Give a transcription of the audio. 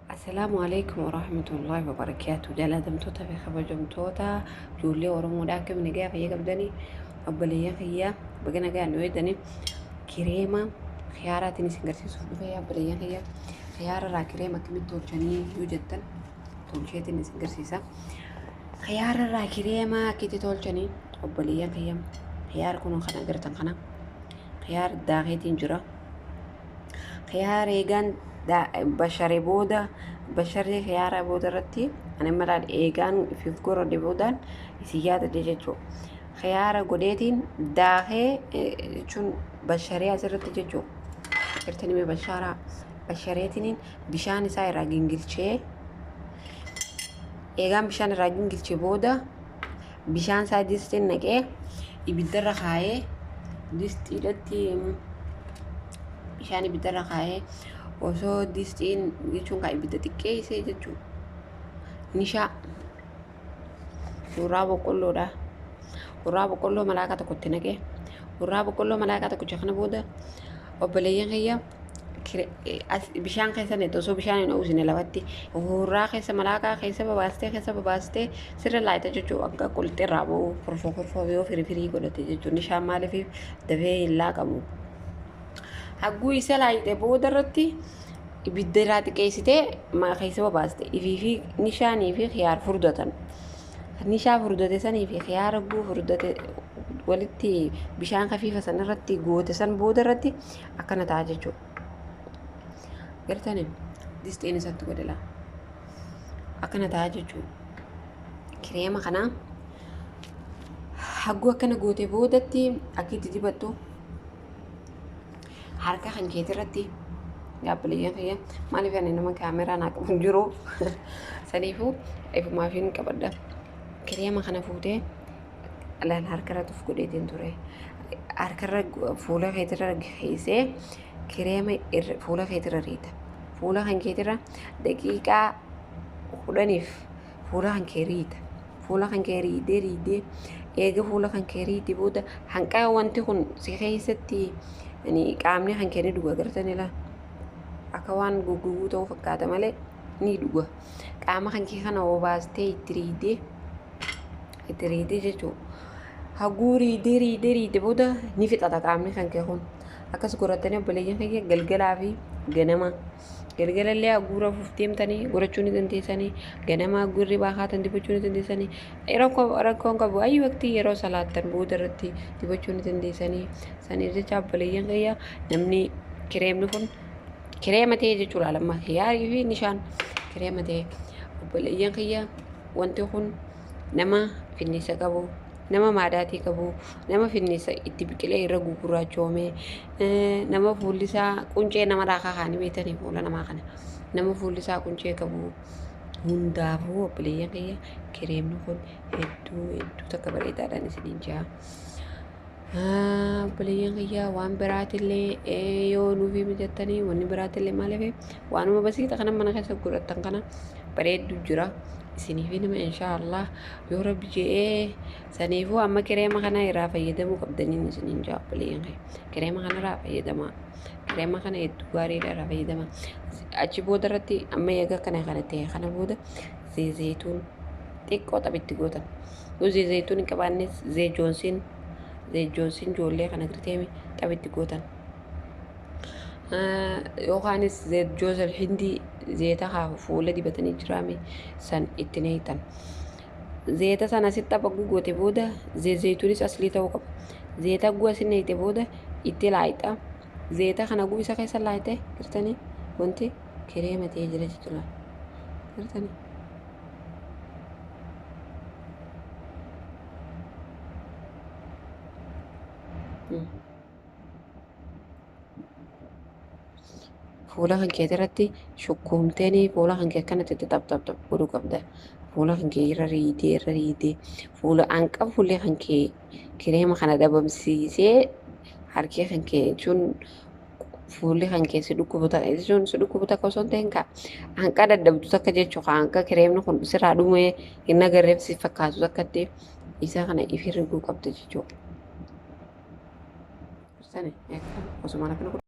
Assalaamu alaikum warahmatullahi wabarakaatu. Jaalatamtoota fi kabajamtoota ijoollee Oromoodhaa akkam nagaa fayyaa qabdanii obboleeyyan kiyyaa baga nagaa nu eegdanii kireema khiyaaraatiin isin garsiisuuf dhufe yaa obboleeyyan kiyyaa khiyaara irraa kireema akkamitti tolchanii yoo jettan tolcheetiin isin garsiisa. Khiyaara irraa kireema akkitti tolchanii obboleeyyan kiyyaa khiyaara kun kan agartan kana khiyaara daakeetiin jira. Khiyaara eegaan basharee booda basharee khiyaara booda irratti ani malaan eegaan ifiif gorodhe boodaan isin yaadadhe jechuudha. Khiyaara godheetiin daakee jechuun basharee asirratti jechuudha. Agartanii mee bashaaraa bashareetiin bishaan isaa irraa gingilchee eegaan bishaan irraa gingilchee booda bishaan isaa distiin naqee ibiddarra kaayee distiidhatti bishaan ibiddarra kaayee osoo distiin jechuun kaa ibidda xiqqeessee jechuudha. Nishaa hurraa boqqolloodha. Hurraa boqqolloo malaakaa tokkotti naqee hurraa boqqolloo malaakaa tokkicha kana booda obboleeyyan kiyya bishaan keessa neetu osoo bishaan hin uwwisine lafatti hurraa keessa malaakaa keessa babaastee keessa babaastee sirra laayita jechuun akka qulxirraa ba'u korfoo korfoo yoo firii firii godhate jechuun nishaan maaliif dafee hin laaqamu. Hagguu isa laayite booda irratti ibidda irraa xiqqeessitee keessa babaaste ifii fi nishaanii fi khiyaar furdatan. Nishaa furdate sanii fi khiyaara guu furdate walitti bishaan kafiifa san irratti goote san booda irratti akkana ta'a jechuudha. Gartani distiin isatti godhela. Akkana ta'a jechuudha. Kireema kana hagguu akkana goote boodatti akka itti dibattu harka kan keetirratti gaabbileeyyan kiyya maaliif ani nama kaameraa naa qabu hin jiru saniifuu ifumaaf hin qabadha. Kireema kana fuutee laal harkarra tuf godheetiin ture. Harkarra fuula keetirra keessee kireema fuula keetirra riita. Fuula kan keetirra daqiiqaa 10f fuula kan kee riita. Fuula kan kee riidee riidee eega fuula kan kee riite booda hanqaa wanti kun si keessatti qaamni kan kee ni dhuga gartanii laa. Akka waan goggoguu ta'uu fakkaata malee ni dhuga. Qaama kan kee kana obaastee itti riidee itti riidee jechuudha. Haguu riidee riidee riidee booda ni fixata qaamni kan kee kun. Akkas godhatanii obboleeyyan kiyya galgalaa fi ganama. Galgalallee haguu rafuuf deemtanii godhachuu ni dandeessanii. Ganama haguu hirribaa kaatan dibachuu ni dandeessanii. Rakkoon qabu ayyi waqtii yeroo salaattan booda irratti dibachuu ni dandeessanii. Saniif jecha obboleeyyan kiyya namni kireemni kun kireema ta'e jechuudha lamma hiyaarii fi nishaan kireema ta'e obboleeyyan kiyya wanti kun nama finniisa qabu, nama maadaatii qabu, nama finniisa itti biqilee irra gugurraachoome, nama fuulli isaa quncee nama raakaa kaanii beektanii fuula namaa kana nama fuulli isaa quncee qabu hundaafuu obboleeyyan kiyya kireemni kun hedduu hedduu takka bareedaadhaan isiniin jaa. Obboleeyyan kiyya waan biraatillee yoo nuuf mijattanii wanni biraatillee maaliif waanuma basiixa kana mana keessa godhattan kana bareeddu jira isiniif nama inshaa Allah yoo rabbi je'ee saniifuu amma kireema kana irraa fayyadamuu qabdaniin isiniin jaa obboleeyyan kiyya kireema kana irraa fayyadamaa kireema kana hedduu gaariidha irraa fayyadamaa achi booda irratti amma eega kana kana ta'e kana booda zayituun xiqqoo taphitti gootan yoo zayituun hin qabaannes zeejoonsiin zeejoonsiin ijoollee kana girteemi taphitti gootan yookaanis joosel hindii zeeta haa fuula dibatanii jiraame san itti neeytan. Zeeta sana asitti tapha goote booda zayituunis aslii ta'uu qaba. Zeeta guu asin neeyte booda itti laayxa. Zeeta kana guu isa keessa laayxe girtanii wanti kireema ta'ee jira jechuudha. Girtanii. Fuula kan keetii irratti shukkuumteen fuula kan kee akkanatti itti xap xap xap godhuu qabda. Fuula kan kee irra riitee irra riitee fuula hanqa fuullee kan kee kireema kana dhabamsiisee harkee kan kee jechuun fuulli kan kee si dhukkubu ta'a jechuun si dhukkubu takka osoo hin ta'in ka hanqa dadhabdu takka jechuudha hanqa kireemni kun sirraa dhumee hin agarreef si fakkaatu takkatti isa kana ifi riguu qabda jechuudha. Sani osuma kana